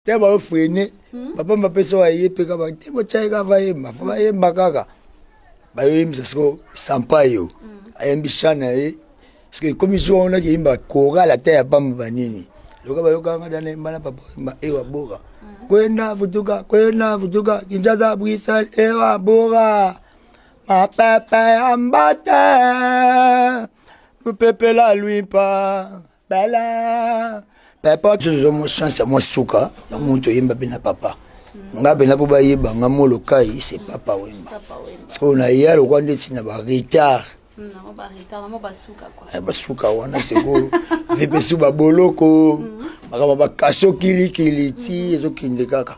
Te ba freine hmm? papa mapesa oyo aye mpe kaka te botya ye kaka bayemba fo bayemba kaka bayoyembisa siko sampayo hmm. ayembi chan na ye parceke ekomi jour wana akeyemba chorale ata ya pamba banini loka bayokaka nga dana yemba na papa oyemba ewa boka hmm. kwenda futuka kwenda futuka kinshasa bruxelles ewa boka mapepe ya mbate lupepela lwimpa bala papa tozo mwa chance ya mwa suka ya moto oyemba mpe na papa nga mpenza mpo bayeba nga molokai c'est papa wemba sikoyo naya lokwa ndeti na baretard eh, basuka wana sikoyo vpsu baboloko mm. makambo bakaso kilikili ti mm. ezokende kaka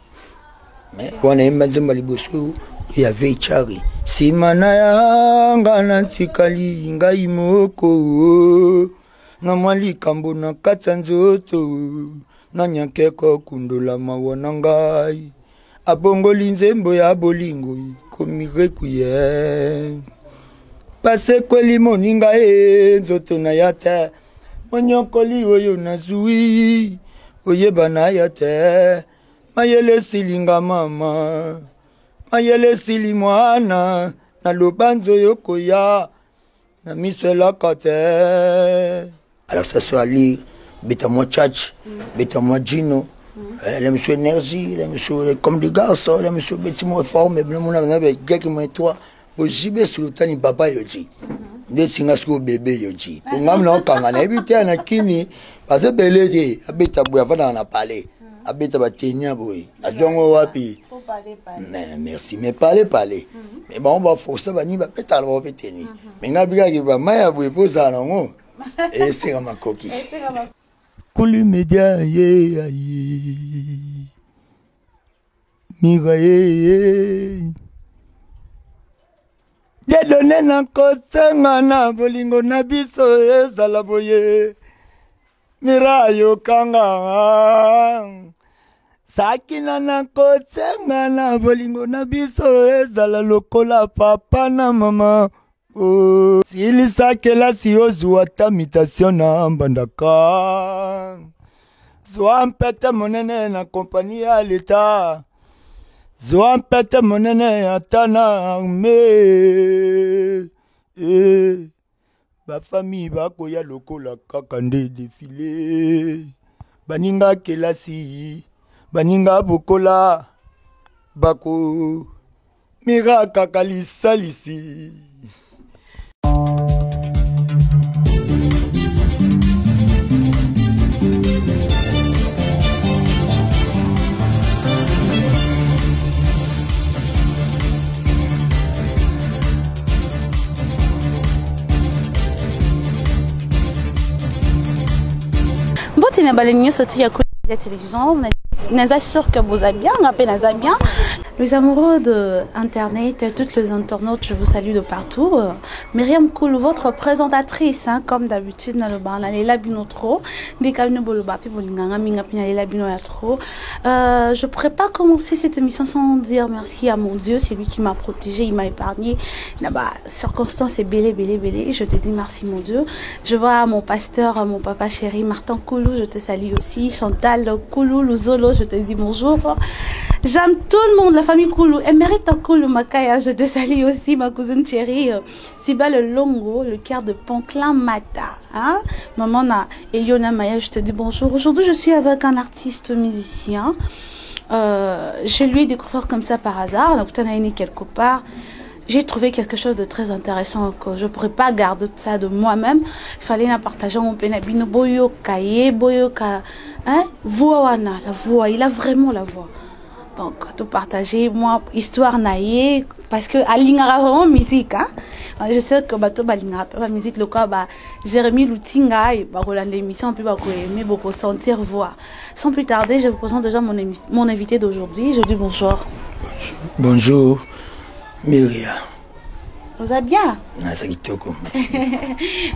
mais wana yemba nzemba liboso ya vechari nsima na yanga natikali ngai moko Na mwa likambo na kati ya nzoto nani akeko kundola mawa na ngai abongoli nzembo ya bolingo ekomi rekuye pasekweli moninga e nzoto na ya te monyokoli oyo nazwi oyeba na ya te mayele esilinga mama mayele esili mwana na lobanzo yokoya na miso eloko te alors ça soit ali beta mwa church beta mwa jino eh, la miso énergie la miso eh, comme des garçons la miso beti mwa forme bino mona na be gaki mwa toi bo jibe sultani papa yoji ndeti nga sikoyo bebe yoji po nga mna okanga nayebi te na kini baza ebele te abeta boye afandaka na palais abeta batenia boye azwi yango wapi mais merci mais pale pale mhm. mais bango baforce banini bapetaka na bango mpe teni mhm. mais ngai bikaki bamai ya boye mpo ozala nango esenga makoki kuli media ye aye mira ye Dieudonne nakosenga na bolingo na biso ezala boye mira yokanga sakina nakosenga na bolingo na biso ezala lokola papa na mama oh. silisa kelasi ozwa ata mitation na mbandaka zwa mpete monene na kompani ya leta zwa mpete monene ata na arme eh. bafami bakoya lokola kaka nde defile baninga kelasi baninga bokola bako mira kaka lisalisi mbote na balingi nyonso tu ya ya télévision naza sûr que boza bien nga mpe naza bien Les amoureux de Internet, toutes les internautes, je vous salue de partout. Euh, Myriam Koulou, votre présentatrice, hein, comme d'habitude, naloba, nalela bino trop. Ndeka bino boloba, pe bolinganga minga pe nalela bino ya trop. Euh, je ne pourrais pas commencer cette émission sans dire merci à mon Dieu, c'est lui qui m'a protégé, il m'a épargné. Là-bas, circonstances est belé, belé, belé. Je te dis merci mon Dieu. Je vois mon pasteur, mon papa chéri, Martin Koulou, je te salue aussi. Chantal Koulou, Luzolo, je te dis bonjour. J'aime tout le monde, la famille Koulou. Emerita Koulou Makaya, je te salue aussi, ma cousine chérie. Siba le Longo, le cœur de Ponclin Mata. Hein? Maman na Eliona Maya, je te dis bonjour. Aujourd'hui, je suis avec un artiste musicien. Euh, je lui ai découvert comme ça par hasard. Donc, quelque part. J'ai trouvé quelque chose de très intéressant que je ne pourrais pas garder ça de moi-même. Il fallait la partager mon bino boyo kaye boyo ka hein voix wana la voix, il a vraiment la voix. Donc tout partager moi histoire na ye parce que alingaka vraiment musique hein. Je sais que bato balingaka ba musique le quoi ba Jérémy Lutinga ba rolanda émission puis ba ko aimer beaucoup sentir voix. Sans plus tarder, je vous présente déjà mon, mon invité d'aujourd'hui. Je dis bonjour. Bonjour. Myria. Vous allez bien Naza kitoko, merci.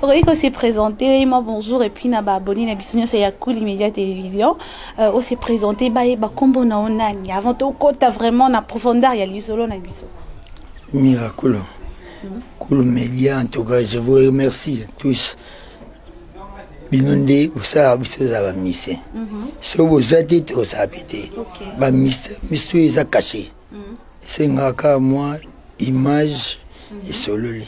Okoki ko se présenter, moi bonjour et puis na ba abonné na biso nyonso ya Cool Media Télévision. Euh, o se présenter ba ba kombo na onani avant to kota vraiment na profondeur ya lisolo na biso. Bino nde bosalaka biso tozala bamusicien. Soki boza te, tozala mpe te. Bamystère miso eza caché, esengaka kaka mwa image esololi.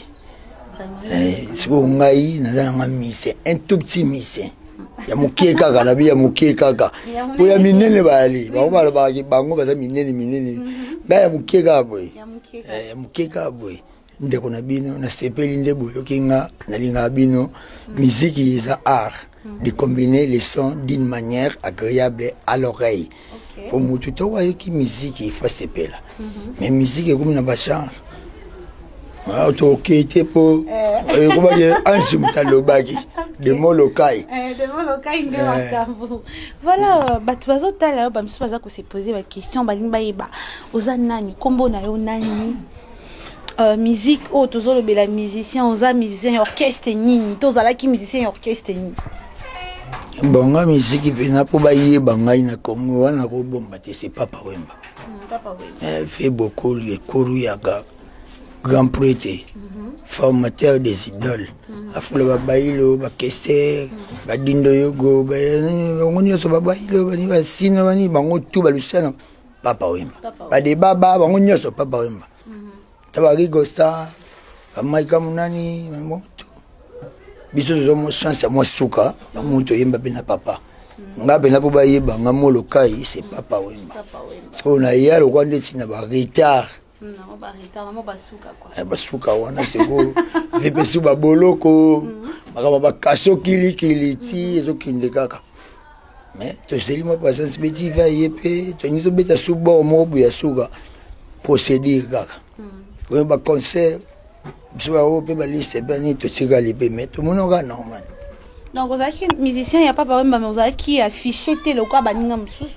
Sikoyo ngai naza nanga musicien, un tout petit musicien ya mokie kaka, nabi ya mokie kaka, po ya minene bayali bango balobaka bango baza minene minene. Ngai ya mokie kaka boye, ya mokie kaka boye. Ndeko na bino, nasepeli nde boyoki nga. Nalingaka bino. Miziki eza art de combiner les sons d'une manière agréable à l'oreille. Po motu ntango ayoki miziki, il faut asepela. Mais miziki ekomi na bachanre, tokei te, mpo ekomaki ange moto alobaki de Molokai. De Molokai nde makambo. Voilà, bato bazotala yo, bamisusu baza kose poser baquestion, balingi bayeba oza nani, nkombo na yo nani, musique oyo tozolobela, musicien, oza musicien ya orchestre nini to ozalaki musicien ya orchestre nini? Bon, nga miziki mpena mpo bayeba ngai na Congo wana, kobomba te, c'est Papa Wemba. Fe bokolu ekuru yaka grand prêtre, formateur des idoles, afula babailo, bakester, badindo yogo, bango nyonso, babailo bani, basino bani, bango tu balusana, Papa Wemba, badebaba, bango nyonso Papa Wemba, ta barigo star, bamaika monani, bango tu. Biso toza mwa chance ya mwa suka ya moto oyemba mpe na papa. Nga mpena mpo bayeba nga Molokai, c'est Papa Wemba. Sikoyo naya lokwa ndeti na baretard, basuka wana. Sikoyo vpsu baboloko, makambo bakaso kilikili ti ezokende kaka. Mais toseli mwa patience, beti va ye mpe tolingi tobeta su bor moko boye ya suka, procédure kaka oyo, baconcert biso bango mpe baliste mpe nini, totikali mpe, mais tomoni kaka normal. Donc ozalaki musicien ya Papa Wemba, mais ozalaki affiché te lokola baninga mosusu?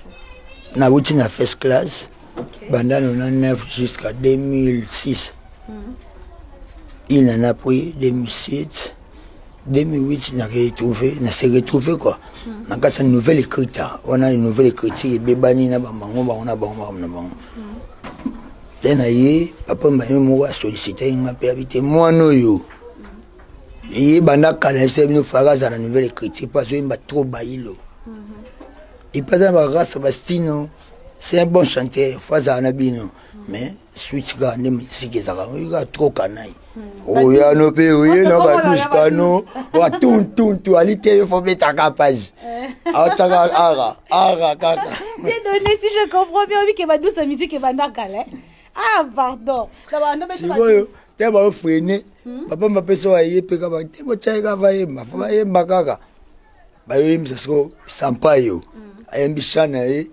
Nawuti na first class banda 99 jusqu'à 2006. Il en a pris 2007, 2008, na retrouvé, na se retrouvé quoi, na kati ya nouvelle écriture wana. Nouvelle écriture ebebani na bamango bango na bango, makambo na bango te. Na ye papa mbaye moko asollicite nga mpe abi te mwana oyo ye banda kala yebisa bino faka azala na nouvelle écriture mpo azoyemba trop bayilo, epe aza na barasa bastino, c'est un bon chanteur, fo azala na bino. Mais switch kaka nde misiki ezalaka oyo kaka trop kanai oyano mpe oye na baduskano watuntuntu ali te, yo fo betaka page aotiaka ara ara kaka. Bien donné, si je comprends bien, obi ke badusa musique ebanda kala. Ah, pardon. Sikoyo te baofrene papa mapesa oyo aye mpe kaka te, botyai kaka bayemba, fo bayemba kaka, bayoyembisa. Sikoyo Sampayo ayembi cha na ye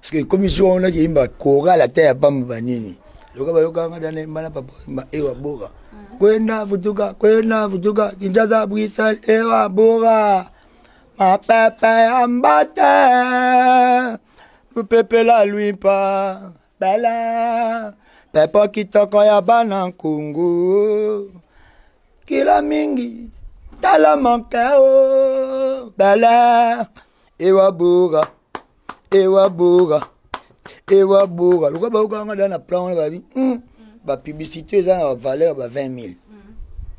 parce que ekomi jour wana keyimba chorale ata ya pamba banini loka bayokanga dana yemba na papa yemba ewa boka kwenda futuka, kwenda futuka, Kinshasa, Bruxelles, ewa boka mapepe ya mbate lupepela lwimpa bela pepo kitoko ya bana nkungu kila mingi tala manke o bela ewa boka ewa boka ewa boka. Lokola bayokanga da na plan wana, babi bapublicité eza na bavaleur ba 20 000,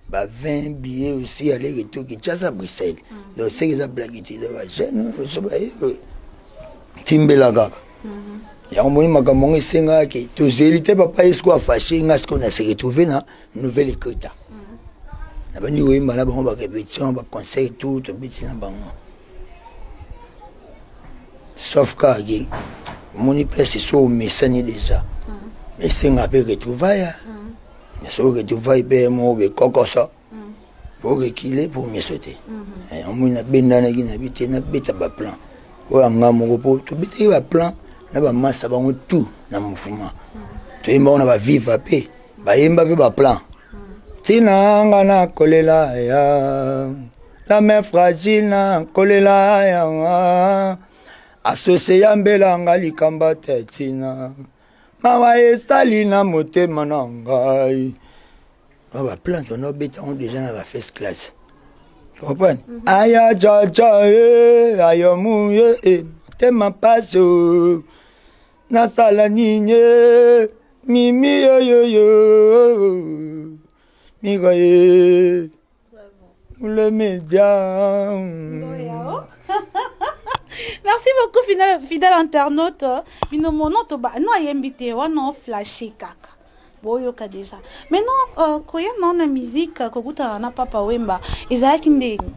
ba 20 billets aussi aller retour Kinshasa Bruxelles. Donc seke eza blague te, eza bajeune so baye timbela kaka yango. Moni makambo yango esengaka ke tozeli te. Papa ye sikoyo afashe nga, sikoyo na se retrouve na nouvelle écrita, nabandi koyemba na bango, barépétition, baconcert, tout tobeti na bango, sauf kaka ke omoni place so omesani déjà, esengaka mpe retrouvaille. Soki retrouvaille mpe moko bekokoso po rekile po miso te. Omoni nabendanaki na bi te, nabeta baplan oyo yanga moko, mpo tobetaki baplan na bamasa bango tout na mouvement, toyemba ngo na baviva mpe bayemba mpe baplan ntina nga na kolela ya la main fragile na kolela ya asose ya mbelanga likamba te, ntina mawa esali na motema na ngai. Baplan tona obeta yango déjà na ba first class, comprendre? Aya jaja e ayo muye e motema pasi o nasala nini mimi yoyoyo miko ye. Le média. Merci beaucoup, fidèle, fidèle internaute. Bino mono to ba no ayembi te wana flasher kaka. Boyoka déjà. Maintenant koya na na musique kokutana na Papa Wemba ezalaki ndeni?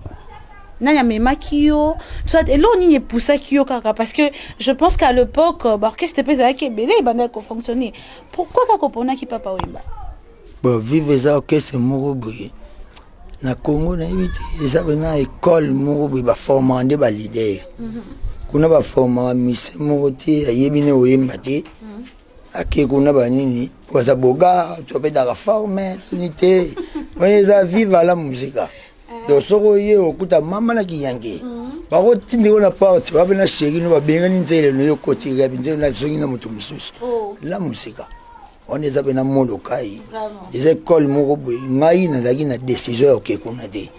Nani amemaki yo, soit eloko nini epusaki yo kaka? Parce que je pense qu'à l'époque baorchestre mpe ezalaki ebele, ebandaki kofonctionner. Pourquoi kaka oponaki Papa Wemba? Bon, Vive eza orchestre moko boye na Congo, nayebi te, eza mpena école moko boye baformaka nde baleader. Kuna baformaka mise moko te ayebi ne oyemba te, ake kuna banini po aza boga to abetaka forme tuni te. Wana eza Viva la Musica. Donc soki oye okuta mama na kiyanke, bakotindi ko na porte wape na sheri no babengani nzele no yo koti rebi nzele nazongi na moto mosusu. La Musica wana eza mpena Molokai, eza école moko boye. Ngai nazalaki na décision ya oke kuna te,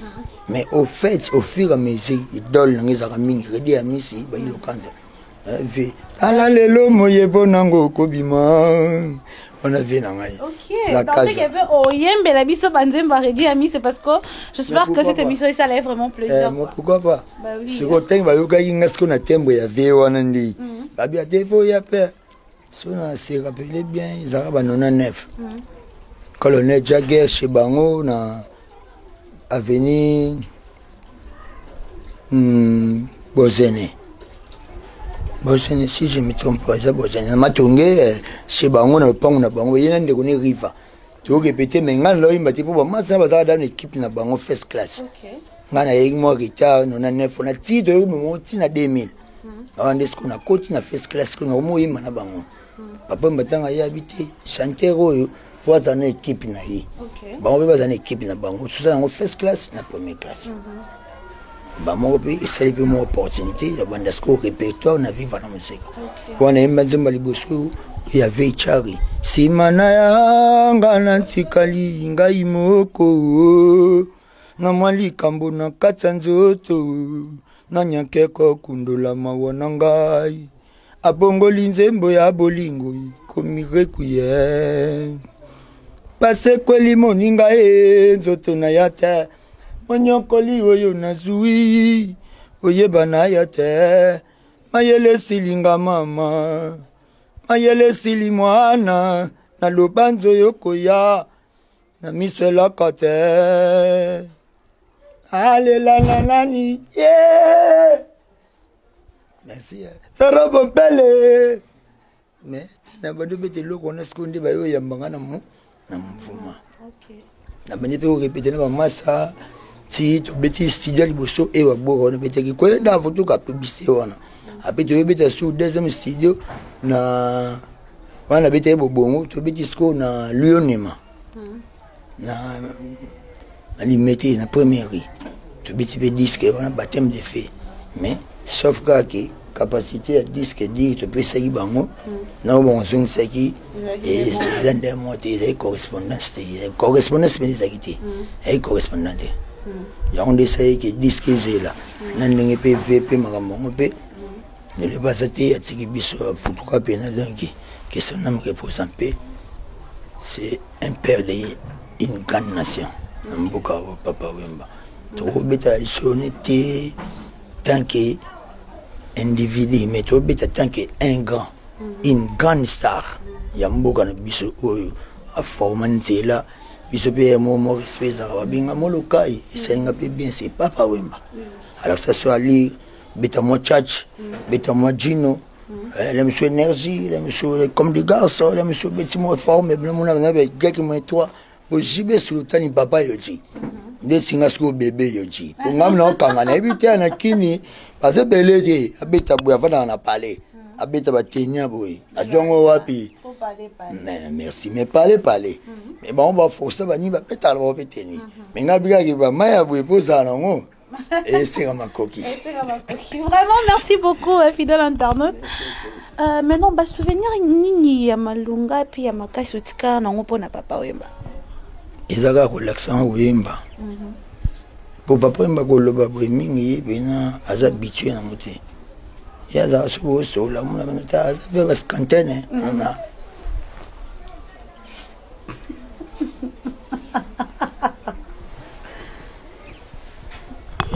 mais au fait, au fur et à mesure, idole nanga ezalaka mingi Reddy Amisi, bailokanda ve tala lelo moye mpo nango kobima wana vie na ngai. Oyembela biso banzembo ya Reddy Amisi, parce que j'espère que cette émission esala vraiment plaisir. Eh, pourquoi pas? Sikoyo ntango bayokaki nga sikoyo na tembo ya vie wana nde babia te fo ya pe so na se rappele bien, ezalaka ba 99, colonel Jagger chez bango na avenue Bozene, Bozene si je me trompe pas, eza Bozene na Matonge, chez bango na lopango na bango. Ye na ndeko ne Riva tokorépéter, mais ngai naloyimba te mpo bamasi na bazalaka dans équipe na bango first class. Ngai nayeki mwa retard 99 na ti toyoki momo ti na 2000 awa nde sikoyo nakoti na first class. Sikoyo nakomoyimba na bango. Papa Mbatanga ayebi te chanteur oyo fo aza na équipe na ye, bango mpe baza na équipe na bango. Tosala yango first class na première classe bamoko mpe esali mpe mwa opportunité ya banda sikoyo répertoire na Viva na Moseka. Wana yemba nzembo liboso ya Vechari, nsima na yanga na ntikali ngai moko na mwa likambo na kati ya nzoto nanyakeko kundola mawa na ngai abongoli nzembo ya bolingo komi rekuye pasekweli moninga ye nzoto na ya te monyokoli oyo nazwi oyeba na ya te mayele esilinga mama mayele esili mwana naloba nzoyo koya na miso eloko te alela na nani ye. Merci Fero Bompele. Mais na bandi obeta eloko wana sikoyo nde bayo oyambanga na mo na mvuma, na bandi mpe korépéter na bamasa ti tobeti studio ya liboso ewa boka wana obetaki koyenda fotoka publicité wana. Ape toyobeta sur deuxième studio na wana nabetaki bobongo, tobeti sikoyo na Lionema na Limete na première rue, tobeti mpe disque wana baptême de feu. Mais sauf kaka ke capacité ya disque dur topesaki bango na oyo bango azongisaki eza nde mo te, ezali correspondance te, correspondance mpenza ezalaki te, ezali correspondant te. Yango nde esalaki ke disque ezela na ndenge mpe ve mpe makambo yango mpe lelo baza te, atiki biso aputuka mpena. Donc que son âme repose en paix, c'est un père de une grande nation na mboka oyo. Papa Wemba tokobeta lisolo ne te tant que individu, mais tobeta tant que un grand, une grande star ya mboka na biso oyo aforma nzela biso mpe ya mo respect ezalaka babenga Molokai esalinga mpe bien, c'est Papa Wemba. Alors ça soit ali beta mwa church, beta mwa jino la miso énergie, la miso comme des garçons, la miso beti mwa forme mona na gaki mwa toi bojibe sultani papa yoji ndeti nga sikoyo bebe yoji po ngai na okanga nayebi te na kini baza ebele te abeta boye avandaka na palais abeta batenia boye azwango wapi. Mais merci, mais parler parler, mais bango baforce banini babetaka na bango mpe teni, mais ngai bikaki bamai ya boye mpo ozala nango esenga makoki. Vraiment, merci beaucoup, fidèle internaute. Maintenant, basouvenir nini ya malunga mpe ya makasi otikala nango mpona Papa Wemba? Eza kaka kolakisa ngo koyemba po Papa Wemba koloba boye mingi ye mpena aza habitué nango te. Ye azalaka soki bosola mona bana ta aza ve bascantene ona.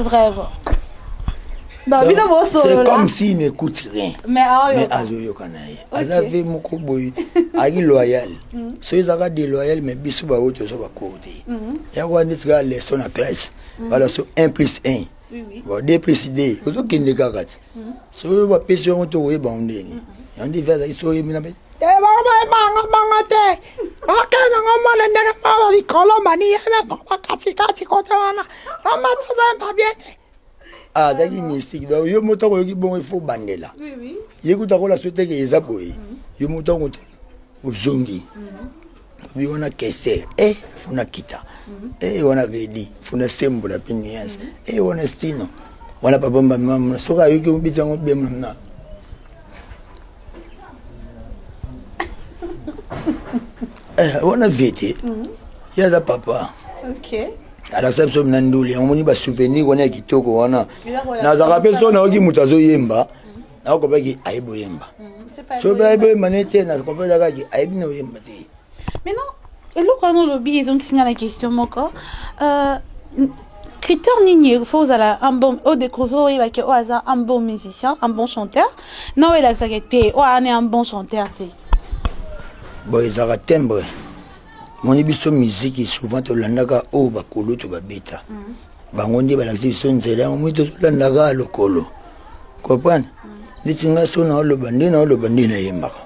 Vraiment. Donc, bino c'est comme s'il n'écoute rien. Mais mais azoyoka na ye. Aza ve moko boye, ayaki loyal. Soki ezalaka déloyal, mais biso baoyo toza bakoo te. Yango wana neti kaka leçon na classe. Bala so 1 plus 1. Bon, 2 plus 2. Ozokende kaka te. Soki bapesi yango to koyeba yango ndeni. Yango nde ve azalaki soki oyebi na mpe. Te banga banga te. Bakenda ngo mwana ndenge mama likolo mani yene baba katikati kote wana. Mama toza bien te. Ah, azalaki mystique. Donc yo moto akoyoki bongo, il faut bandela. Ye kuta kola so teke eza boye. Yo moto ako ozongi. Obi wana kester, eh funa kita. Eh wana redi, funa sembola pe nuance. Eh wana stino. Wana papa mama soki ayoki obiti yango bien na. Eh wana vete. Ye aza papa. Ok. Alakisa biso na nduli yango, moni basouvenir wana ya kitoko wana. Nazalaka mpe so nayoki moto azoyemba, nakokopaki ayebi oyemba. So mpe ayebi oyemba ne te, nakopelakaki ayebi na oyemba te. Maintenant, eloko wana olobi ezongisi nga na question moko. Critère nini faut ozala un bon odécouvrir, oyebaki oyo aza un bon musicien, un bon chanteur, na oyo elakisaka te oyo ana un bon chanteur te? Bon, ezalaka timbre. Moni biso miziki souvent tolandaka oyo bakolo to babeta. Bango nde balakisi biso nzela yango, moi tozolandaka lokolo, comprendre? Neti nga so naoloba nde naoloba nde nayembaka.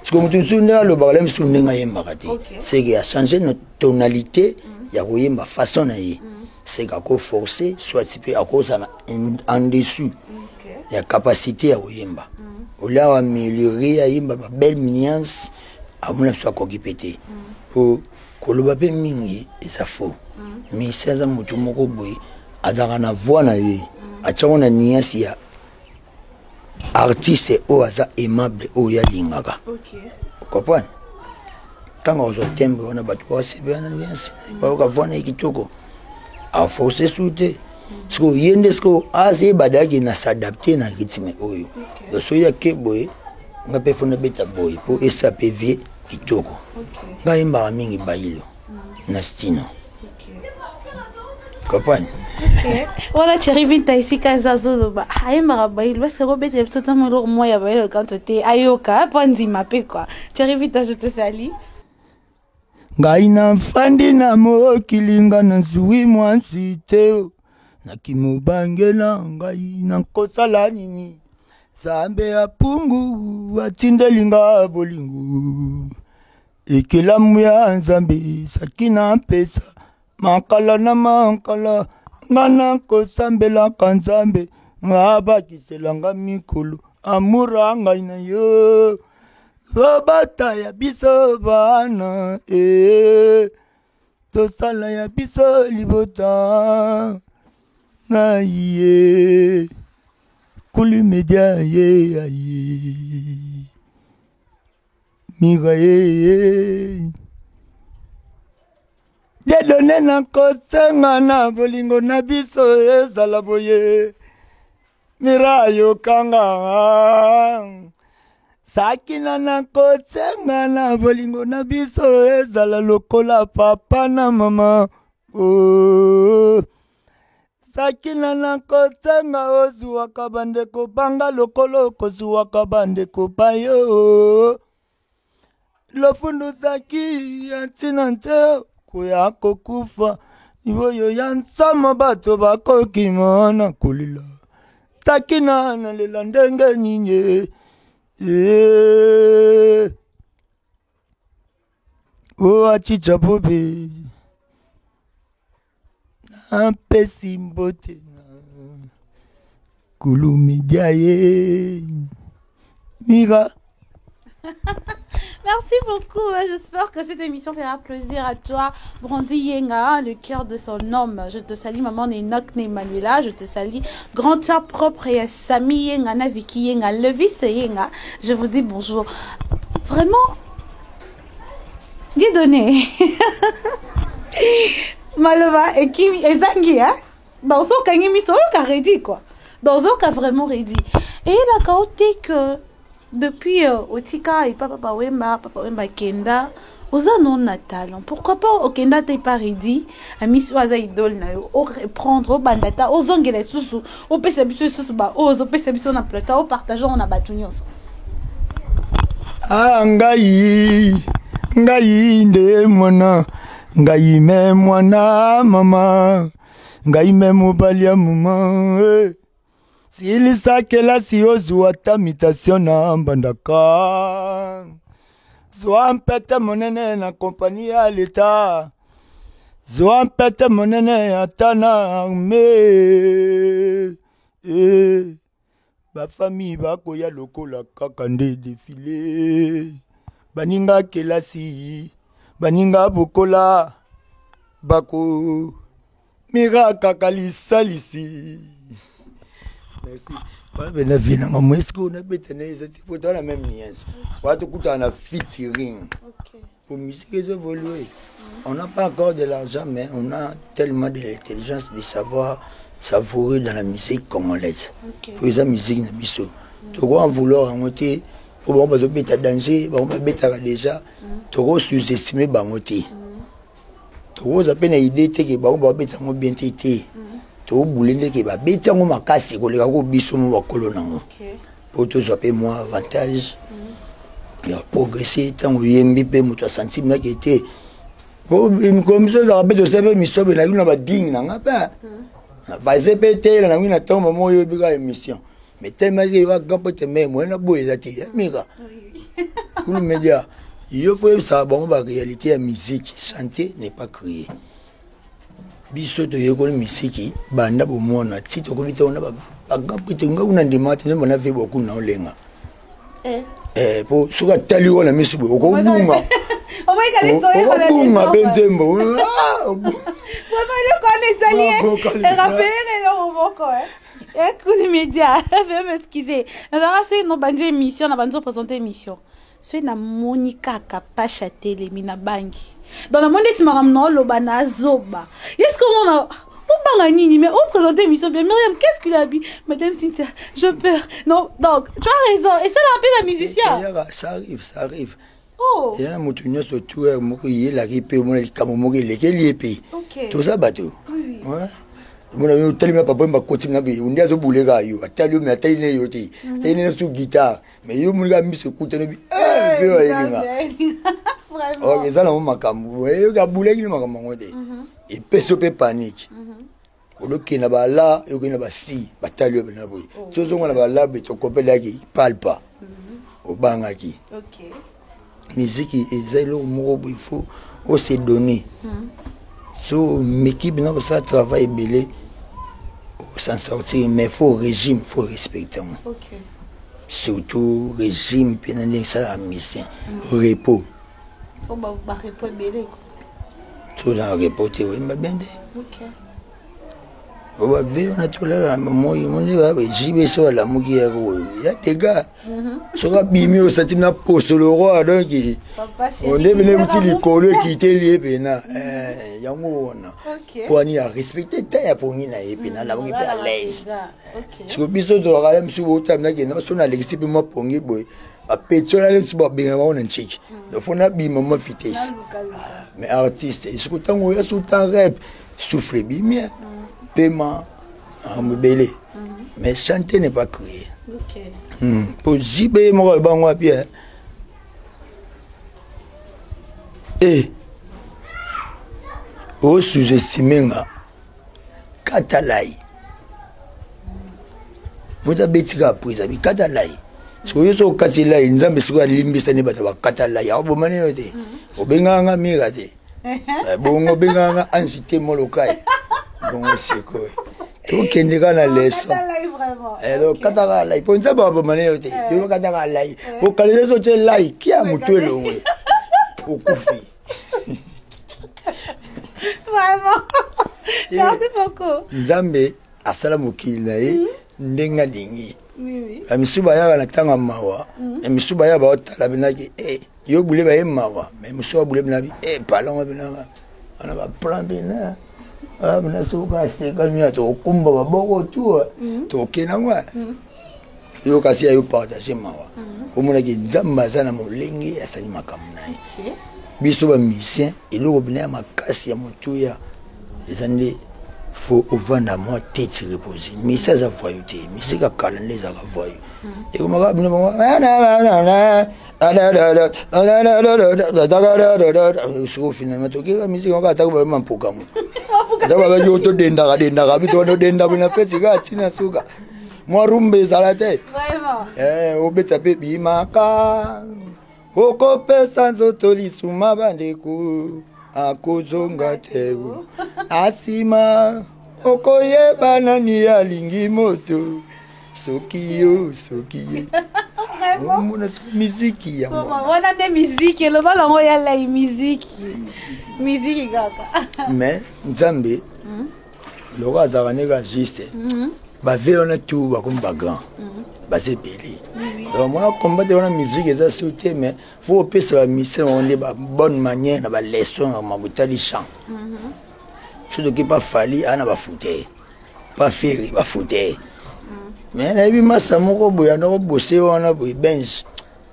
Siko moto mosusu nde alobaka la mosusu ndenge ayembaka te, seke achange na tonalité ya koyemba, façon na ye, seke akoforce soit mpe akozala en dessous ya capacité ya koyemba. Olia améliore, ayemba babelle nuance, amona biso akoki mpe te. Po koloba mpe mingi eza faux. Musicien aza motu moko boye, azalaka na voix na ye, atiango na nuance ya artiste oyo aza aimable, oyo alingaka, comprendre? Ntango akozwa timbre wana, bato basepela na nuance, bayoka voix na ye kitoko, aforce su te. Sikoyo ye nde sikoyo azeyeba dayaki na s'adapte na rythme oyo. Donc soki ake boye, nga mpe fo nabeta boye mpo esa mpe vie kitoko. Ngai yembaka mingi bailo na stino, comprendre? Wana Thierry Vinta esika aza azoloba ayembaka bailo parce que kobetela biso ntango eloko moko ya bailo kanto te, ayoka mpo andima mpe quoi. Thierry Vinta, je te salue. Ngai nafandi na mokili, nga nazwi mwasi te, nakimobange na ngai nakosala nini? Nzambe apungu atindeli nga bolingo, ekelamu ya Nzambe saki na mpesa makala na makala. Nga nakosambelaka Nzambe abakiselanga mikolo, amura ngai na yo obata ya biso bana e tosala ya biso libota na ye kuli media ye aye mira ye Dieudonné, nakosenga na bolingo na biso ezala boye. Mira yokanga sakina, nakosenga na bolingo na biso ezala lokola papa na mama, oh. Sakina, nakosenga ozwaka bandeko banga lokolo okozwaka bandeko bayo. Lofundu zaki ya ntina nte koya kokufa oyo ya nsama, bato bakokima na kolela. Sakina, nalela ndenge nini e o achicha bobe napesi mbote na kulumidia ye mira. Merci beaucoup. J'espère que cette émission fera plaisir à toi. Brandy Yenga, le cœur de son homme. Je te salue, maman Enoch Manuela. Je te salue, grand sœur propre et Sami Yenga, Naviki Yenga, Levis Yenga. Je vous dis bonjour. Vraiment, Dieudonné. Maloba et Kimi et Zangi, hein? Dans son cas, il y a ready, quoi. Dans son cas, vraiment ready. Et la côté que Depuis otika epa Papa Wemba, Papa Wemba kenda, oza non na talent. Pourquoi pas okenda te epa Redi, amisi oyo aza idole na yo, oreprendre, obanda ta, ozongela lisusu, opesa biso lisusu ba oyo ozopesa biso na plateau, opartage yango na bato nyonso. Ah, ngai, ngai nde mwana, ngai me mwana mama, ngai me mobali ya mama. Eh. Silisa kelasi ozwa ata mutation na Mbandaka. Zwa mpete monene na kompani ya leta. Zwa mpete monene ata na arme. Eh, bafami bakoya lokola kaka nde defile. Baninga kelasi, baninga bokola, bako mira kaka lisalisi. Merci. Wana bena vie nanga mo eske onabeta na eza te po towana meme nuance wana tokutana na featuring. Pour musique ezo évoluer, on n'a pas encore de l'argent, mais on a tellement de l'intelligence de savoir savourer dans la musique congolaise. Po eza musique na biso, toko en vouloir yango te, po bango bazobeta danger, bango babetaka déjà, toko sous-estimer bango te, tokoza mpe na idée te ke bango babeta yango bien te te, tobule nde ke babeti yango makasi koleka ko biso mo bakolo nango, po tozwa mpe mwa avantage ya progresser. Ntango oyembi mpe moto asanti minaki te, po mikolo miso ezalaka mpe tosala mpe misobe naki na badigne na nga mpe vaze mpe teyela nangi na ntango mama oyobi kaka émission, mais tellement yoka grand prêtre, mais moyen na boye eza te ya mika kulu media. Yo fo oyebisaka bango baréalité ya musique. Chanter n'est pas crier. Biso toyekoli misiki banda bomwana ti tokomi te wana bagrand prêtre. Nga kuna ndima te nde na ve bokuna olenga. Eh, po soki atali wana misu boye, okobunga, okobunga mpe nzembo. Eloko wana ezali erapeleka eloko moko. Ekuli Media, veuillez m'excuser, nazalaka soki nobandi émission, na bandi oprésente émission, soki namoni kaka pasha telemi, nabangi. Donc namoni neti makambo na oloba nazoba yeske omona obanga nini, mais oprésente émission bien. Myriam, qu'est-ce qu'il a dit? Madame Cynthia, je peur. Non, donc tu as raison, et ça la mpe bamusicien. Ça arrive, ça arrive. Oh. Eya moto nyonso tu moko eyelaki mpe omona likambo moko elekeli ye mpe. Toza bato. Omona otalimi papa bakoti na be nde azobuleka yo, atali yo, me atali ne yo te, atali ne su guitare, mais yo monika miso ekutani bi mpe bayelinga. Ok, eza nango makambo abulaki ne makambo yango te, epesi yo mpe panique. Olokende na bala, okende na basi, batali yo pena boye, so ozonga na bala boye, tokopelaki palpa obangaki. Miziki eza eloko moko boye, il faut ose donner. So meki mpena kosala travail ebele, s'en sortir, mais faut régime, faut respecter yango. Surtout régime mpena ndenge esalaka musicien, repos. Barepos ebele. So oza na repos te, oyemba bien te. Po bave wana tolala na moi moni jibe, so alamuki yako ya dega, soki abimi osati na poso le roi, donc onde pene euti likolo ekiteli ye pena yango wana, po ani arespecte ta ya pongi na ye pena, alamuki mpe à l'aise. Siko biso tozalaka misu botamina so nalekisi mpe mwa pongi boye, bapeti wana misu babenga bango na ntiki, donc fo nabima mwa vitesse. Mais artiste siko ntango oya suta rep, souffle ebimi, pema, makambo ebele, mais chanter n'est pas crier. Po jibe ye moko alobango wapi e osous-estime nga, kata lai moto abeti kaka prise abi kata lai. Soki yo so okati lai, Nzambe sikoyo alimbisa nde bato bakata lai, akoboma ne yo te. Obengaka nga mira te, bongo obengaka nga ange te, molokai. Bongo sikoyo tokende kaka na leçon, kataka lai po Nzambe aboma ne yo te. Yo kataka lai, okalisa so tie lai kia motu elongwe, okufi. Vraiment. Merci beaucoup. Nzambe asala mokili na ye ndenge alingi. Bamisusu bayaka na ntango ya mawa, na misusu bayaka baotala benaki yo bule baye mawa, mais mosusu abule benabi palongo benaka wana baplan bena wana bena soki aseka mia tokokumba maboko tu tokokende yango. Yo kasi ya yo partage mawa. Omonaki Nzambe aza na molenge, asali makambo na ye. Biso ba musicien, eloko bina ya makasi ya motuya eza nde faut ovanda mwa tete repose. Musicien aza voyou te, musique ya kala nde ezalaka voyou. Ekomaka bino bango siko finalement tokeka musique yango atako babe mampokango atako babaki oyo todendaka dendaka bi todenda bina feti kaka ntina suka mwa rumba ezala te, obeta mpe bimaka okopesa nzoto lisuma, bandeko akozonga te na nsima, okoyeba nani alingi moto, soki yo, soki ye. Omona miziki yango. Wana nde miziki, eloba nango ya lai, miziki, miziki kaka. Mais Nzambe loko azalaka ndenge juste, bave wana tu bakomi bagrand, baza ebele. Donc mwana combattre wana, musique eza su te, mais faut opesa bamusicien bango nde babonne manière na baleçon na makambo etali chant. So toki pa Fally aa na bafute, pa Ferre bafute, mais nayebi masa moko boye andako bose wana boye, Benj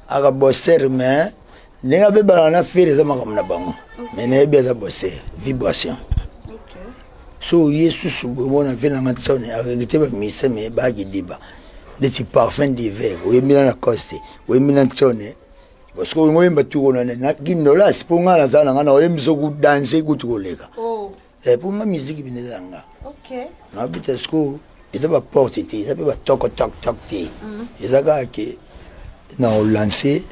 aka bosser, mais ndenge abebana na Ferre eza makambo na bango, mais nayebi aza bosser vibration. So ye susu boye, mona ve nanga ntsone aregete bamise, mais bakidiba neti Parfum d'hiver, oyembi na Lacoste, oyembi na ntsone, parce que olingo oyemba tuko na kindolas, mpo nga naza na nga na oyembi soku danger kutu koleka, mpo nga musique bino eza yanga nabita. Sikoyo eza baporte te, eza mpe batoko tok tok te, eza kaka ke na olance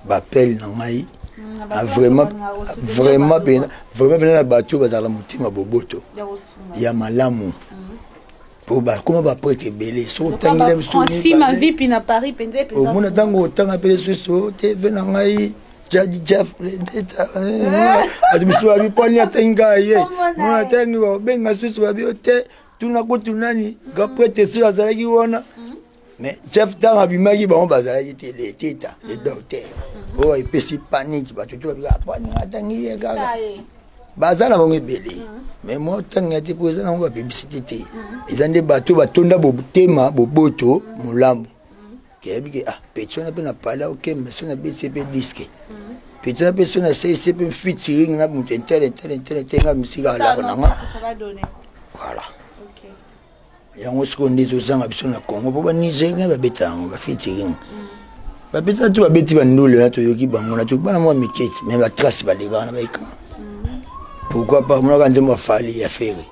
bapele na ngai vraiment, vraiment mpena, vraiment mpena na bato oyo bazala motema boboto ya malamu, po bakoma baprêtre ebele. Soki otangeli biso omona ntango otanga mpe lisusu te ve na ngai jadi Jeff, bato misusu babi poni atangi kaka ye, mona atangi babenga susu babi o te, tuna kutu nani ga prêtre soki azalaki wana. Mais Jeff ntango abimaki, bango bazalaki te, le teta, le docteur oyo epesi panique, bato to babika poni atangi ye kaka, baza na bango ebele. Mais mwa ntango ya te, mpo eza nango bapublicité te, eza nde bato batonda botema boboto molamu, keyebi ke ah, petit wana mpe na pale okembe, so na beti mpe disque, petit wana mpe so na salisi mpe featuring na moto intel intel intel intel, nga misika alaka nanga. Voilà, yango sikoyo nde tozanga biso na Congo, mpo banigérien babeta yango bafeaturing, babeta to babeti bandule na toyoki bango na toyoki bana mwa miketi, mais batrace balekaka na baécran. Pourquoi pas monaka nzembo ya Fally, ya Ferre,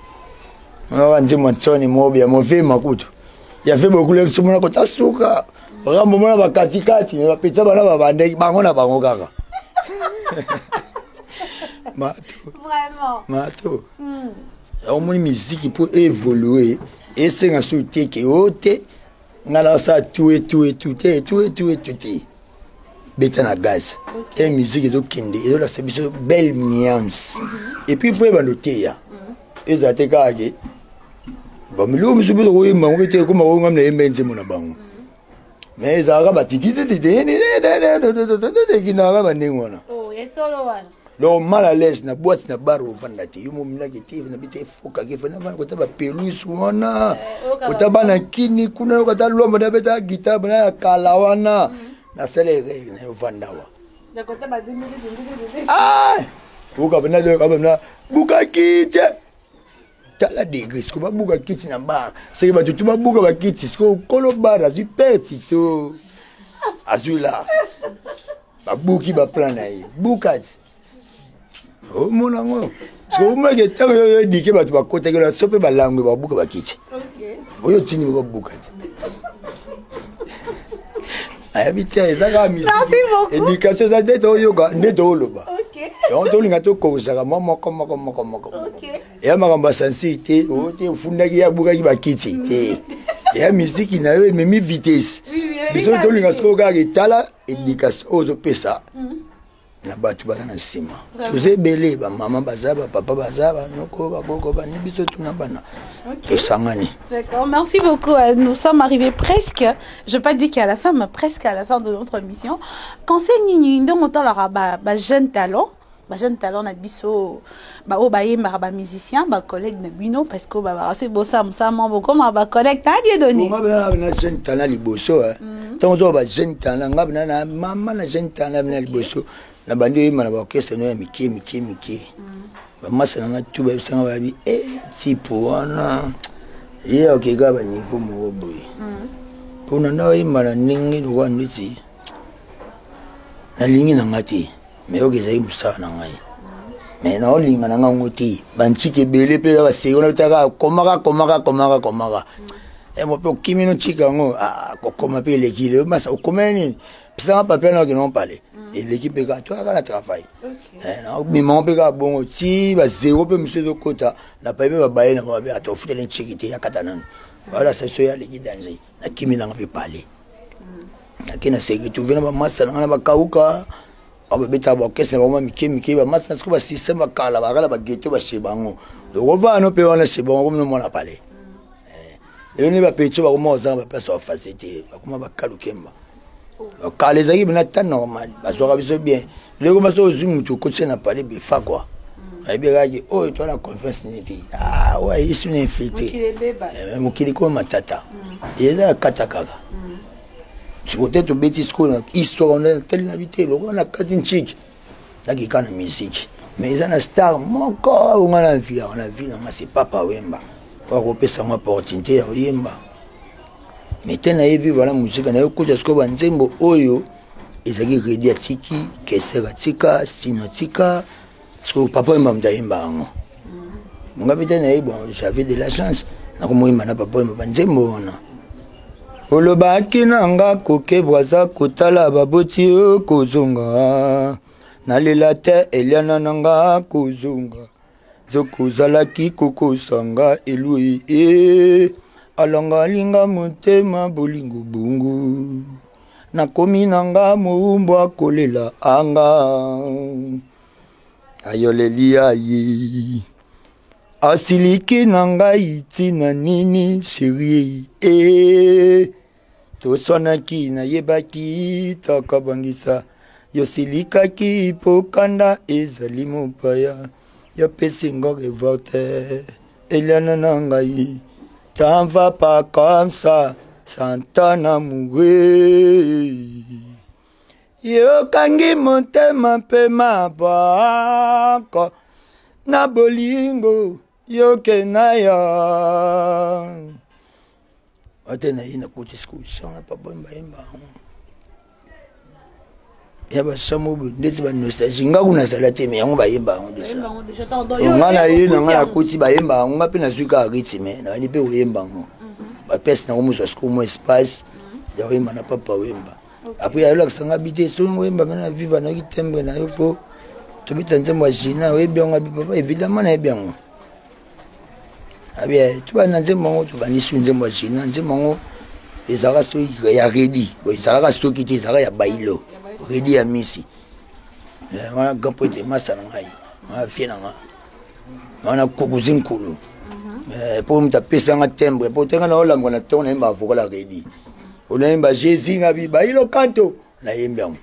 monaka nzembo ya Ntsoni mobi ya movema kutu ya fe bokule biso, mona kota suka rambo, mona bakatikati, me bapetisa bana babandeki bango na bango kaka mato mato. Omoni miziki mpo évolue, esenga so te ke o te nga nasala tu etu etu te, etu etu etu te, beta na gaz te, musique ezokende, ezolakisa biso belle nuance. Et puis faut ebanda oteya, ezala te kaka ke bamiloko mosusu mpe tokoyemba yango mpe te, ekoma oyo ngam nayemba nzembo na bango, mais ezalaka batitititititititititititindaka bandenge wana. Donc mal à l'aise na boîte na bar ovanda te, yo mominaki te na bita efokaki fana vana kota bapelouse wana, kota bana kini kuna, kota lwambo na beta guitare bana ya kala wana, nasala erreur na yo vanda wa okabana buka kiti, tala degré siko babuka kiti na bar, seke bato tu babuka bakiti, siko kolo bar azwi perte to azwi la babuki baplan na ye, buka ti omona yango siko omonake ntango yo edike bato bakotaki na so mpe balangwe babuka bakiti oyo otindi babuka ti ayebi te, eza kaka musique, éducation eza nde toyoka nde tooloba, yango tolinga tokorisaka mwa moko moko moko moko. Eya makambo ya sensi te, oyo te ofundaki ye abukaki bakiti te, eya miziki na yo ememi vitesse. Biso tolinga sikoyo kaka etala éducation oyo ozopesa na bato baza na nsima. Toza ebele, bamama baza, bapapa baza, banoko, bakoko, bani, biso tuna bana tosangani. D'accord, merci beaucoup. Nous sommes arrivés presque, je ne vais pas dire qu'à la fin, mais presque à la fin de notre émission. Conseil nini, donc on ba, ba jeune talent. Bajeune talent na biso, baoyo bayembaka, bamusicien, bacollègue na bino, parce que babakasi bosala mosala moko, bokoma bacollègue na Dieudonné. Nga bena na jeune talent liboso, ntango ozoba bajeune talent, nga bena na mama na jeune talent bena liboso na bandi oyemba na baorchestre no ya mike mike mike. Bamasa na nga tu bayebisanga, bayabi e type wana ye akeka baniveau moko boye mpona nda oyemba na ndenge lokola ndeti nalingi na nga te. Mais oyo ezali mosala na ngai, mais naolinga na ngango te. Bantika ebele mpe baseri wana bitaka komaka komaka komaka komaka emo mpe okimi no tika yango kokoma mpe eleki lelo. Masa okomeli nini? Pesanga papier na okende pale eleki mpe kaka toyaka na travail nabimango mpe kaka bongo ti bazero mpe mosusu ezokota na pai mpe babaye na babe ata ofuteli nciki te yakata nano balasa so ya aleki danger. Nakimi nanga mpe pale, nake na se retrouve na bamasa na nga na bakauka awa babetaka baorchestre na bango mike mike. Bamasa na siko basystème bakala bakala bageto bashe bango okovana mpe wana chez bango komi nomona pale. Lelo nde bapetio bakoma kozanga baplace ya bafase te, bakoma bakalukemba. Kala ezalaki bena temps normal, bazwaka biso bien. Lelo koma so ozwi motu okotisa na pale befa kua ayebi kaki oyo toa na confiance nini te, oyo ayesi na infiltré mokili koma matata eza ya kata kaka. Siko te tobeti sikoyo na histoire wana tali na bi te lokola na kati ntiki nakika na musique, mais eza na star moko oyo nga na vie na vie nanga, c'est Papa Wemba, po akopesa ngo opportunité ya koyemba. Mais te nayebi wana mosika naye kuta sikoyo banzembo oyo ezalaki redi atiki keser atika sino atika sikoyo Papa Wemba moto ayemba yango. Nga mpe te nayebi, bon, j'avais de la chance nakomoyemba na Papa Wemba banzembo wana. Olobaki na nga kokebwa aza kotala baboti oyo kozonga nalela te eliana na nga kozonga zokozalaki kokosanga eloi e alongalinga motema bolingo bungu nakomi na nga mowumbu akolela anga ayoleli aye asiliki na ngai ntina nini chérie e toswanaki nayebaki takabangisa yosilikaki mpo kanda ezali mopaya yopesi ngo revolte eliana na ngai. T'en va pas comme ça sans ton amoureux yokangi motema mpe maboko na bolingo yoke na yo ate na ye nakoti sikoyo chant na Papa Wemba yemba yango ya basamo boye ndeti banostalgie. Nga kuna nazala te, mais yango bayemba yango déjà. Nga na ye na nga nakoti bayemba yango, nga mpe nazwi kaka rythme, nabandi mpe koyemba yango. Bapièce nango mozwa sikoyo mwa espace ya koyemba na Papa Wemba. Après ayolakisa nga bi te soki oyemba mpe na viva nayoki timbre na yo mpo tobeta nzembo ya Gina oyebi yango. Abi papa, évidemment nayebi yango. Abi tobandi na nzembo yango, tobandi su nzembo ya Gina. Nzembo yango ezalaka soki ya redi, ezalaka soki te ezalaka ya bailo redi ya misi wana grand poete masa na ngai wana fie na nga wana kukuzi nkulu mpo moto apesanga timbre mpo tenga na olangwa na ntongo nayemba vocal ya redi onayemba Jésus ngabi bailo kanto nayembi yango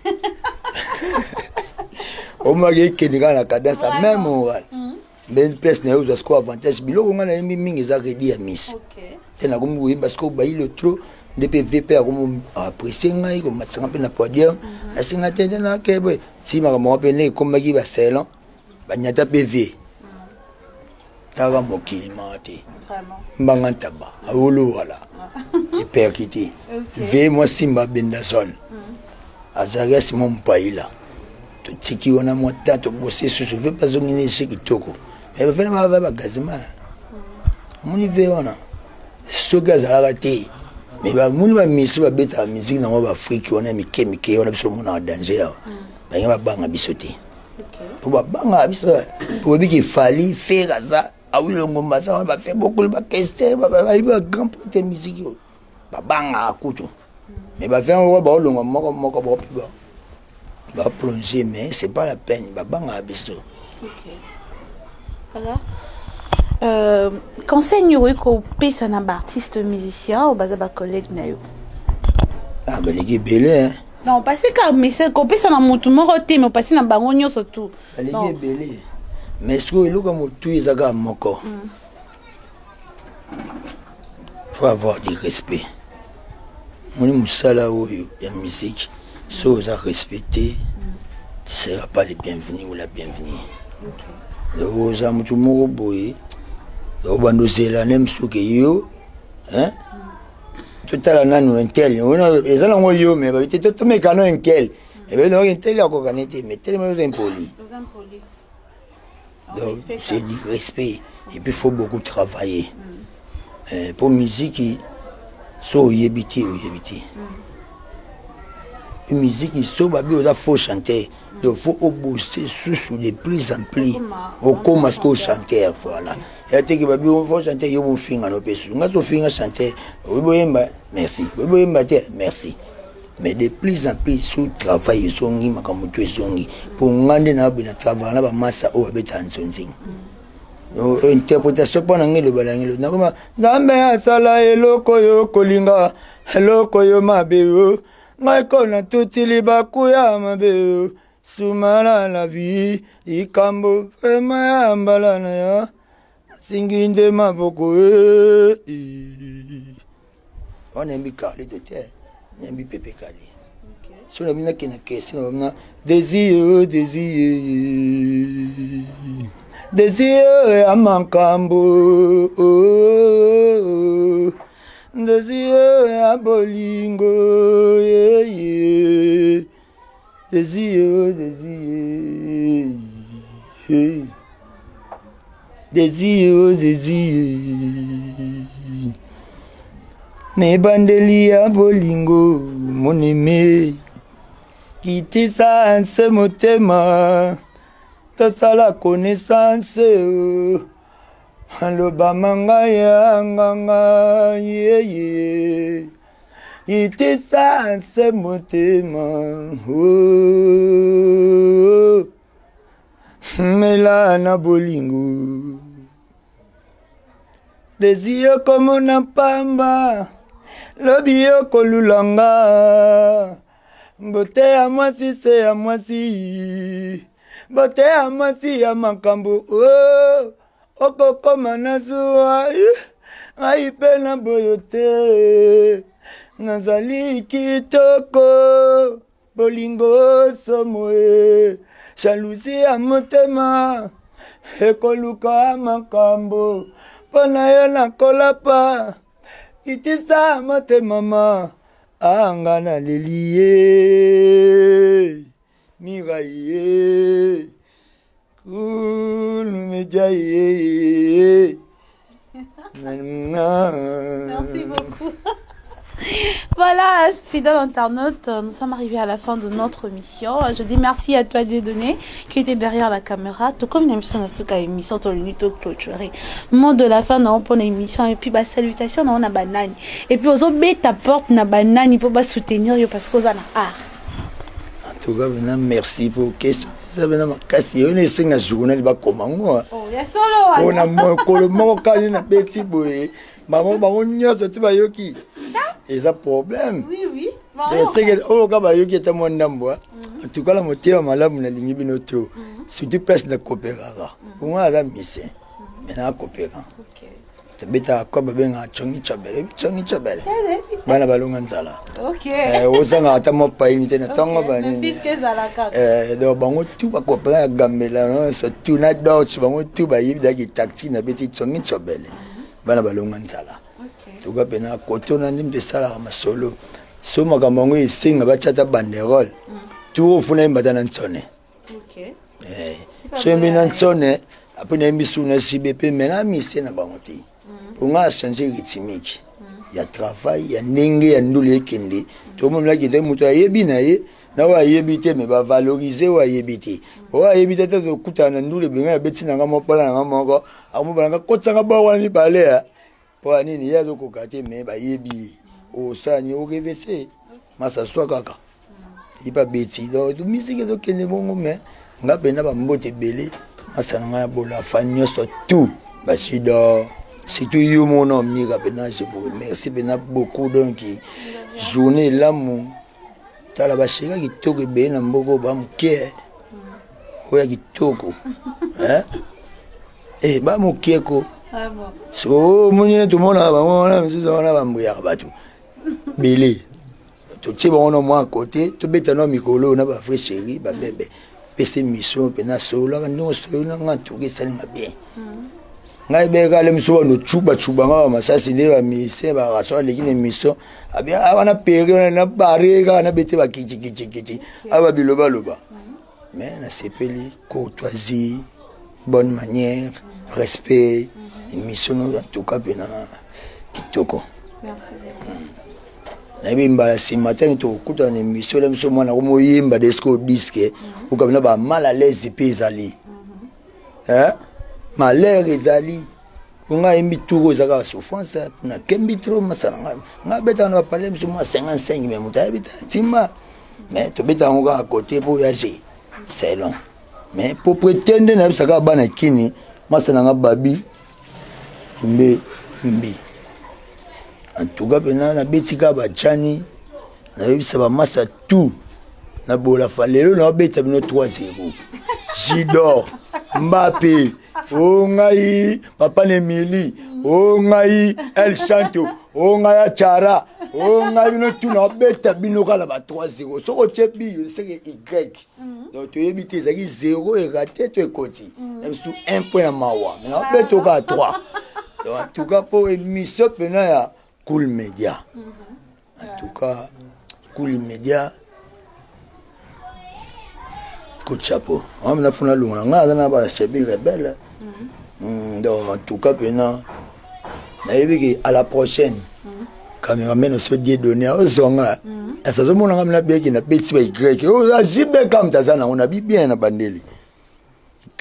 omaki ekende kaka na cadence même oral mbe place na ye ozwa sikoyo avantage. Biloko ngai nayembi mingi eza redi ya miss te nakomi koyemba sikoyo bailo trop nde mpe vp akomi apprécie ngai komatisanga mpe na podium asinga te nde nakebe ti makambo moko mpe nde ekomaki baselon banyata mpe vie taka mokili mawa te mbanga ntaba awolowala eperkite vie mwa simba benda zone azarias mwa mopaila totiki wana mwa ta tobose susu ve mpe azongi na ese kitoko me bafana bava bagazima omoni ve wana soki azalaka te me bamoni bamisi babetaka miziki nango baafrike wana mike mike wana biso omonaka danger awa bange babanga biso te mpo babangaka biso mpo babiki Fally Ferre aza awilongo aza wana bafe bokolo bakeste bayebi bagrand prêtre miziki oyo babangaka kutu mais bafe yango baolongwa moko moko baopi baplonge, mais c'est pas la peine babangaka biso. Voilà. Conseil nini okoki kopesa na baartiste musicien oyo baza bacollègue na yo? Ah, baleki ebele. Non, parce que message kopesa na mutu moko te, mais opasi na bango nyonso tout. Baleki ebele. Mais sikoyo eloko ya motu eza kaka moko. Faut avoir du respect. Moni mosala oyo ya musique, soki oza respecté, tu seras pas le bienvenu ou la bienvenue. Oza motu moko boye, obanda ozela nde mosuke yo, hein? Totala nanu intel eza nango yo, me babi te, tomeka no intel ebe donc intel akokani te, mais telema oza impoli. Donc c'est du respect et puis faut beaucoup travailler mpo musique so oyebi te, oyebi te. Mpe musique so babi oza faux chanteur, donc faut obose susu de plus en plus okoma sikoyo chanteur. Voilà, ya teke babi faux chanteur, yo bofinga no mpe susu nga tofinga chanteur. Oyebi oyemba, merci. Oyebi oyemba te, merci. Mais de plus en plus so travail ezongi, makambo to ezongi mpo nga nde nayobe na travail na bamasa oyo babetaka nzonzingi interprétation mpo na ngai eloba na ngai nakoma Nzambe asala eloko yo kolinga eloko yo mabe yo ngai kona tuti libaku ya mabe yo sumala na vie likambo vraimen ya mbala na ya nasingi nde maboko e wana yembi Carlito te, nayembi Pepe Kali. So na bino nakende question na bino désir, désir, désir ya makambo, désir ya bolingo, désir, désir, désir, désir na ebandeli ya bolingo. Moneme kitisa nse motema, tosala connaissance, alobama ngai ya nganga yeye, itisa nse motema, oh. Mela na bolingo desi okomona pamba, lobi okolulanga mbote ya mwasi se ya mwasi, mbote ya mwasi ya makambo, oh, okokoma na zuwa ngai mpe na boyo te. Nazali kitoko, bolingo somo e jalousie ya motema ekoluka makambo mpo na yo nakolapa. Kitisa motema ma anga, naleli ye mirai ye kulumeja ye. Merci beaucoup. Voilà, fidèle internaute, nous sommes arrivés à la fin de notre émission. Je dis merci à toi, Dieudonné, qui était derrière la caméra. Tout comme une émission, dans émission, sur clôturée. Mot de la fin, non, pour l'émission. Et puis, bah, salutations, non, on a banane. Et puis, aux autres, ta porte, na banane, pour bah, soutenir, parce qu'on a art. En tout cas, maintenant, merci pour question. Eza pena makasi oyo na esenga journal bakoma ngo mpona mokolo moko kani nabeti boye, bango bango nyonso ti bayoki eza problème. Seke oyo ka bayoki ata mwa ndambo. En tout cas, na motema malamu nalingi bino trop, surtout place na kopekaka onga aza musicien, mais na kopeka tobetaka ko babengaka congi cobele, congi cobele, bana balonga nzala, ozangaka ata mwa paini te na ntongo banini. Donc bango tu bakopeka ya gambela nyonso tu na dort, bango tu bayebi daki tactique nabeti congi cobele, bana balonga nzala. Toka mpena kote wana nde moto esalaka masolo so makambo yango esenga batya ata banderole tu ofuna yemba ata na nsone. So yembi na nsone, apres nayembi su na sibe mpe me na mise na bango te mpo nga achange rythmique ya travail ya ndenge ya ndule ekende. Tomomelaki te moto ayebi na ye na oyo ayebi te, me bavalorize oyo ayebi te, oyo ayebi te te. Tokutana na ndule benga abeti na nga mopala na nga moko akomobalanga kotisanga bao wana mibale ya mpo ya nini ye azokoka te, me bayebi ye osani orevese masa swa kaka ye babeti. Donc misiki ezokende bongo, me nga mpenza bambote ebele masa na ngai ya bolafa nyonso tout bashidor, surtout yo mona omika mpenza, je vous remercie mpenza beaucoup. Donc journée elamu. Tala baseka kitoko ebele na mboka oyo bamoke oyo ya kitoko eh, bamoke ko so omoni tomonaka bango wana misusu wana bambuyaka bato bele totie bango na mwa kote tobeta na mikolo na bavrai chéri babebe pesa émission mpena sololaka ndenge osololi na nga ntuka esalinga bien ngai beka le mosusu bando cubacuba nga bamasasi nde bamisien baraso aleki na émission abi ah, wana peri wana na bare kaka nabete bakitikitikiti awa bilobaloba mais nasepeli courtoisie, bonne manière, respect, émission en tout cas mpena kitoko. Nayebi mbala nsima ntango tokokutana na émission na biso mwana komoyemba desko diske okamina ba mal à l'aise mpe ezali malheur ezali po ngai ayembi tour oyo eza kaka souffrance mpo nakembi trop masala ngai ngai abetaka na bapale biso mwa 55 me moto ayebi te ntima mais tobetaka yango kaka kote mpo ya je selon mais propriété nde nayebisaka bana kini masa na nga babi mbe mbi en tout cas mpena nabeti kaka bajani nayebisa bamasa tout na bolafa lelo naobeta bino 3 0 jidor mbape o ngai papa na emili o ngai el santo o ngai achara o ngai bino tu naobeta bino kala ba 3 0 soki otie bi seke y donc toyebi te ezalaki 0 erate to ekoti na biso 1 point ya mawa mais naobeta kaka 3. Donc en tout cas mpo émission mpena ya Cool Media, en tout cas Cool Media, coup de chapeau. Wana nafuna longola ngai aza na bachebi rebelle. Donc en tout cas mpena nayebi ke à la prochaine. Cameraman oso die donné ozonga asa azomona ngai nabeki nabeti ba y azibeka moto aza nango nabi bien na bandeli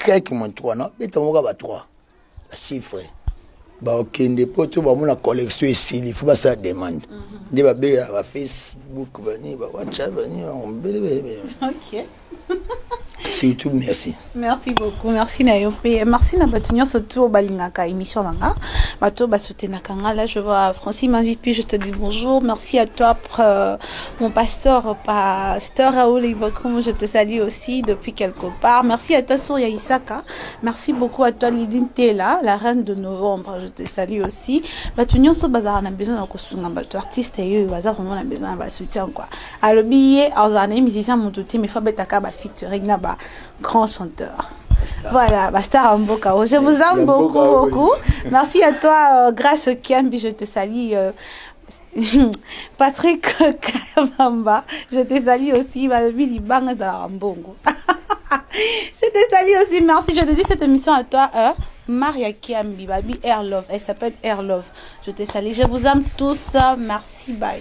y moins 3 nabeta moko ba 3 bachiffre bakende po to bamona collection esili fo basala demande nde babengaka ba Facebook bani ba WhatsApp bani belebele. Surtout merci. Merci beaucoup, merci na yo mpe merci na bato nyonso to balingaka émission na nga, bato basoutenaka nga. Là je vois Francis Mavipi, je te dis bonjour. Merci à toi mon pasteur, pasteur Raoul Ibokum, je te salue aussi depuis quelque part. Merci à toi Souria Isaka, merci beaucoup à toi Lidine Tela, la reine de novembre, je te salue aussi. Bato nyonso bazala na besoin ya kosunga bato artiste oyo baza vraiment na besoin ya basoutien quoi. Alobi ye azala na ye musicien motu te, mais fo abetaka bafeaturing na ba grand chanteur. Voilà, Bastar Mboka. Je vous aime beaucoup, beaucoup. Merci à toi, Grâce Kiambi, je te salue. Patrick Kabamba, je te salue aussi. Balobi Libanga dans Mbongo. Je te salue aussi. Merci. Je dédie cette émission à toi, Maria Kiambi, Babi Air Love. Elle s'appelle Air Love. Je te salue. Je vous aime tous. Merci. Bye.